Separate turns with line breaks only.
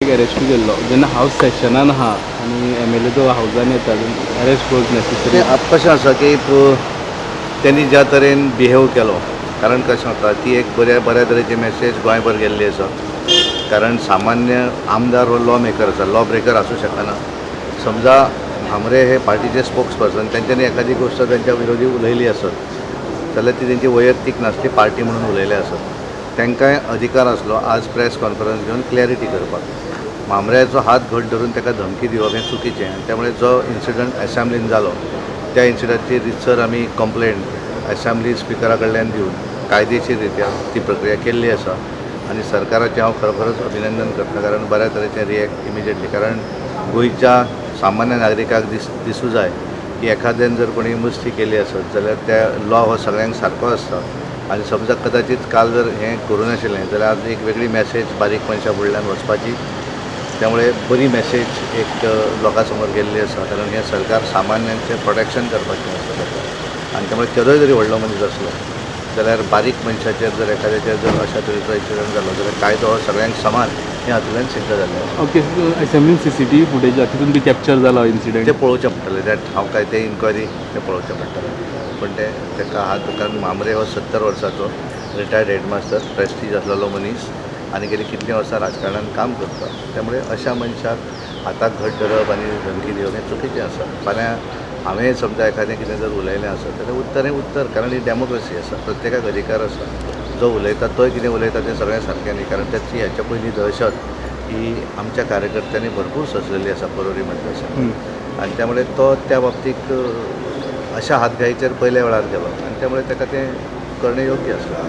Arrest केल्लो जेन्ना हावस सेशनान आहा आनी एमएलए जो हावजान येता, अरेस्ट वॉज नेसेसरी?
ते कशें आसा की त्यांनी ज्या तरेन बिहेव केलो, कारण कशें जाता, ती एक बऱ्या बऱ्या तरेची मॅसेज गोंयभर गेल्ली आसा. कारण सामान्य आमदार हो लॉ मेकर आसा, लॉ ब्रेकर आसूं शकना. समजा म्हांबरे हे पार्टीचे स्पोक्स पर्सन, तेंच्यांनी एखादी गोश्ट तेंच्या विरोधी उलयली आसत जाल्यार ती तेंची वैयक्तीक नासली, पार्टी म्हणून उलयले आसत. तांकांय अधिकार आसलो आज प्रेस कॉन्फरन्स घेवन क्लॅरिटी करपाक. म्हांबऱ्याचो हात घट धरून ताका धमकी दिवप हें चुकीचें आनी त्यामुळे जो इन्सिडंट एसेंब्लीन जालो, त्या इन्सिडंटची रितसर आमी कंप्लेन एसेंब्ली स्पिकरा कडल्यान दिवन कायदेशीर रित्या ती प्रक्रिया केल्ली आसा. आनी सरकाराचें हांव खरोखरच अभिनंदन करता, कारण बऱ्या तरेचें रिएक्ट इमिजिएटली, कारण गोंयच्या सामान्य नागरिकाक दिसूं जाय की एखाद्यान जर कोणी मस्ती केली आसत जाल्यार त्या लॉ हो सगळ्यांक सारको आसता. आनी समजा कदाचित काल जर हें करूं नाशिल्लें जाल्यार आज एक वेगळी मॅसेज बारीक मनशां फुडल्यान वचपाची. त्यामुळे बरी मॅसेज एक लोकां समोर गेल्ली आसा, कारण हें सरकार सामान्यांचें प्रोटेक्शन करपाचें आसा ताका. आनी त्यामुळे केदोय जरी व्हडलो मनीस आसलो जाल्यार बारीक मनशाचेर जर एखाद्याचेर जर अशा तरेचो इन्सिडंट जालो जाल्यार कायदो हो सगळ्यांक समान हें हातूंतल्यान सिद्ध जाल्लें आसा.
ओके, असेंब्लीन सीसीटीव्ही फुटेज तितून बी कॅप्चर जाला इन्सिडंट?
तें पळोवचें पडटलें, that हांव काय तें इन्क्वायरी तें पळोवचें पडटलें. पण ते ताका हात, कारण म्हांबरे हो 70 वर्साचो रिटायर्ड हेडमास्टर, प्रेस्टीज आसलेलो मनीस आनी गेली कितलीं वर्सां राजकारणान काम करता. त्यामुळे अशा मनशाक हाताक घट धरप आनी धमकी दिवप हें चुकीचें आसा. फाल्यां हांवें समजा एखादें कितें जर उलयलें आसत जाल्यार उत्तर हें उत्तर, कारण ही डेमोक्रेसी आसा, प्रत्येकाक अधिकार आसा. जो उलयता तोय कितें उलयता तें सगळें सारकें न्ही, कारण ताची ह्याच्या पयलीं दहशत ही आमच्या कार्यकर्त्यांनी भरपूर सोंसलेली आसा पर्वरी मतदारसंघात. आनी त्यामुळे तो त्या बाबतीक अशा हातघाईचेर पयल्या वेळार गेलो आनी त्यामुळे ताका तें करणे योग्य आसलें.